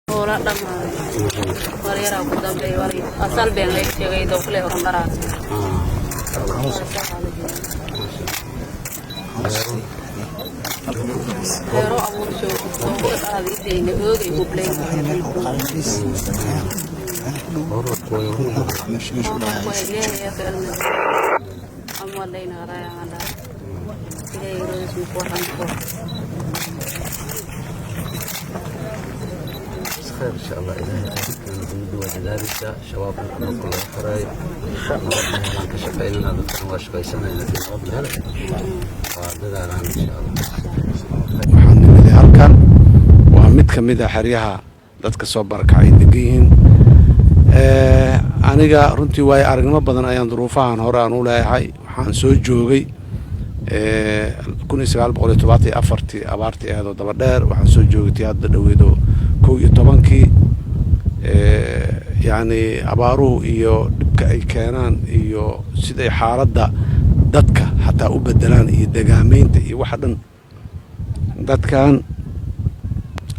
Hoola dhamaaday, wal yaraa ku dambeey, wal asal been lay sheegay, dooqle horan dharaas. Beero abuursho dooqle dharaad ideyna oogay hubleen. Khayr insha Allah, Ilaahay dowladda waa dadaaleysaa, shabaabna dhulka laga xoreeyo, nabadna helaan ka shaqaynana, dadkan waa shaqaysanaya, laakiin nabad la hele waa dadaalaan insha Allah. Waxaan nimiday halkan, waa mid ka mid a xeryaha dadka soo barakacay degan yihiin. Aniga runtii waayo aragnimo badan ayaan duruufahan hore aan u leeyahay. Waxaan soo joogay 1974-tii abaartii aheedoo daba dheer. Waxaan soo joogay tii hadda dhoweedoo 11-kii. Yacni abaaruhu iyo dhibka ay keenaan iyo siday xaaladda dadka xataa u bedelaan iyo degaameynta iyo waxa dhan. Dadkan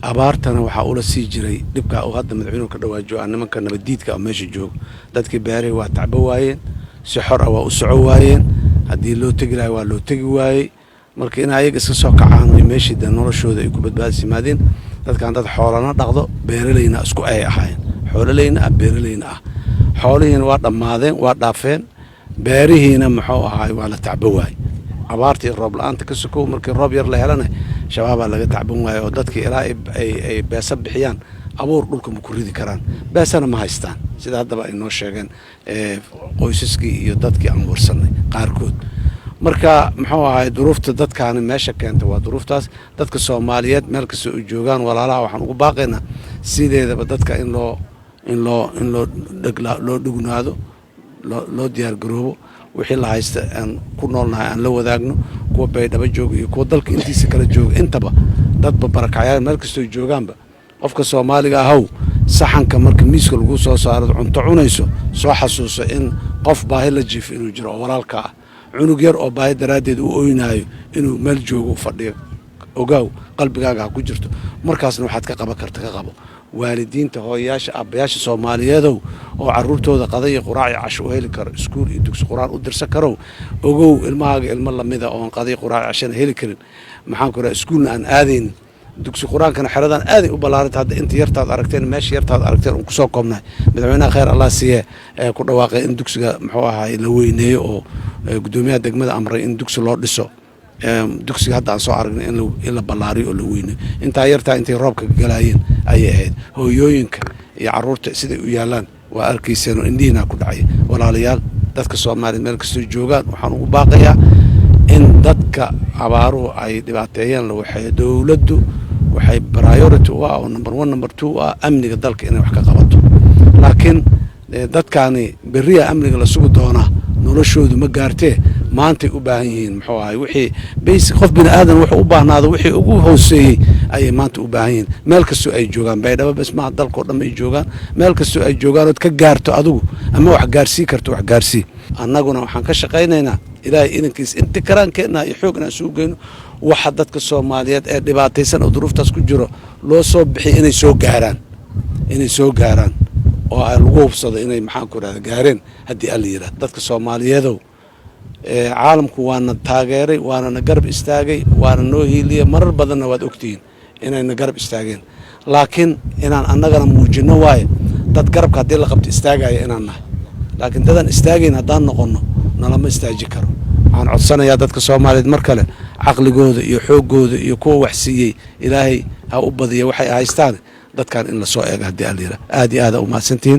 abaartana waxaa ula sii jiray dhibka uu hadda madaxweynuhu ka dhawaajo, nimanka nabaddiidka oo meesha joogo. Dadkii beerihii waa tacbo waayeen, si xor ah waa u soco waayeen, haddii loo tegi lahay waa loo tegi waayey. Marka in ayaga iska soo kacaan oy meeshii de noloshooda ay ku badbaadis yimaadeen. Dadkan dad xoolana dhaqdo, beeraleyna isku ay ahaayeen, xoololeyna ah, beeraleyna ah. Xoolihiina waa dhammaadeen, waa dhaafeen, beerihiina muxuu ahaay waa la tacbo waayey. Abaartii roob la-aanta ka sokow, markii roob yar la helana shabaabaa laga tacban waayo, oo dadkii ilaa ay beesa bixiyaan abuur dhulka ma ku ridi karaan, beesana ma haystaan, sida haddaba ay noo sheegeen qoysaskii iyo dadkii aan warsanay qaarkood. Marka muxuu ahaay duruufta dadkaani meesha keenta waa duruuftaas. Dadka Soomaaliyeed meel kasta u joogaan, walaalaha waxaan ugu baaqaynaa sideedaba dadka in loo loo dhugnaado, loo diyaar garoobo, wixii la haysta aan ku noolnahay aan la wadaagno kuwa Baydhabo jooga iyo kuwa dalka intiisa kala jooga intaba, dadba barakacyaal meel kastoo joogaanba. Qofka Soomaaliga ahow, saxanka marka miiska lagu soo saaro, cunto cunayso, soo xasuuso in qof baahi la jiifo inuu jiro oo walaalka ah, cunug yar oo baahi daraaddeed u oynaayo inuu meel joogo fadhiyo. Ogaaw, qalbigaaga ha ku jirto. Markaasna waxaad ka qaban karta ka qabo. Waalidiinta, hooyayaasha, aabbayaasha Soomaaliyeedow oo caruurtooda qada iyo quraac iyo casho u heli karo, iskuul iyo dugsi qur-aan u dirsan karow, ogow ilmahaaga ilmo lamida oon qada iyo quraac cashana heli karin, maxaan ku raha, iskuulna aan aadaynin, dugsi qur-aankana xeradan aaday u ballaaranta. Hadda inta yartaad aragteen, meesha yartaad aragteen uun kusoo koobnahay. Madaxweynaha, khayr Allah siiye, ee ku dhawaaqay in dugsiga muxuu ahaay la weyneeyo, oo guddoomiyaha degmada amray in dugsi loo dhiso, dugsiga hadda aan soo aragnay in la ballaariyo oo la weyneeyo. Intaa yartaa intay roobka galaayeen ayay ahayd. Hooyooyinka iyo carruurta siday u yaalaan waa arkayseen oo indhihiinaa ku dhacay. Walaalayaal, dadka Soomaaliya meel kastoo joogaan waxaan ugu baaqayaa in dadka abaaruhu ay dhibaateeyeen la waxeeyo. Dowladdu waxay priority u ah oo number one, number two u ah amniga dalka inay wax ka qabato, laakiin dadkaani berriya amniga la sugi doonaa noloshoodu ma gaartee, maantay u baahan yihiin. Muxuu ahay wixii basic qof bini aadan wuxuu u baahnaado, wixii ugu hooseeyey ayay maanta u baahan yihiin meel kastoo ay joogaan. Baydhabo bes maha, dalkao dhan ay joogaan. Meel kastoo ay joogaan ood ka gaarto adigu ama wax gaarsii karto, wax gaarsii. Annaguna waxaan ka shaqaynaynaa, Ilaahay idankiis, inta karaankeenna iyo xoog inaan isugu geyno waxa dadka Soomaaliyeed ee dhibaataysan oo duruuftaas ku jiro loo soo bixiy inay soo gaaraan oo ay lagu hubsado inay, maxaan ku rahda, gaareen haddii Alla yidhahdo. Dadka Soomaaliyeedow, caalamku waana taageeray, waana na garab istaagay, waana noo hiiliyey marar badanna. Waad ogtihiin inayna garab istaageen, laakiin inaan annagana muujinno waaye dad garabka haddii la qabto istaagaya inaan nahay. Laakiin dadaan istaagayn haddaan noqonno, nalama istaaji karo. Waxaan codsanayaa dadka Soomaaliyeed mar kale, caqligooda iyo xooggooda iyo kuwa wax siiyey, Ilaahay ha u badiya waxay haystaan, dadkan in lasoo eego haddii Alla yidhaha. Aad iyo aada umahadsantihiin.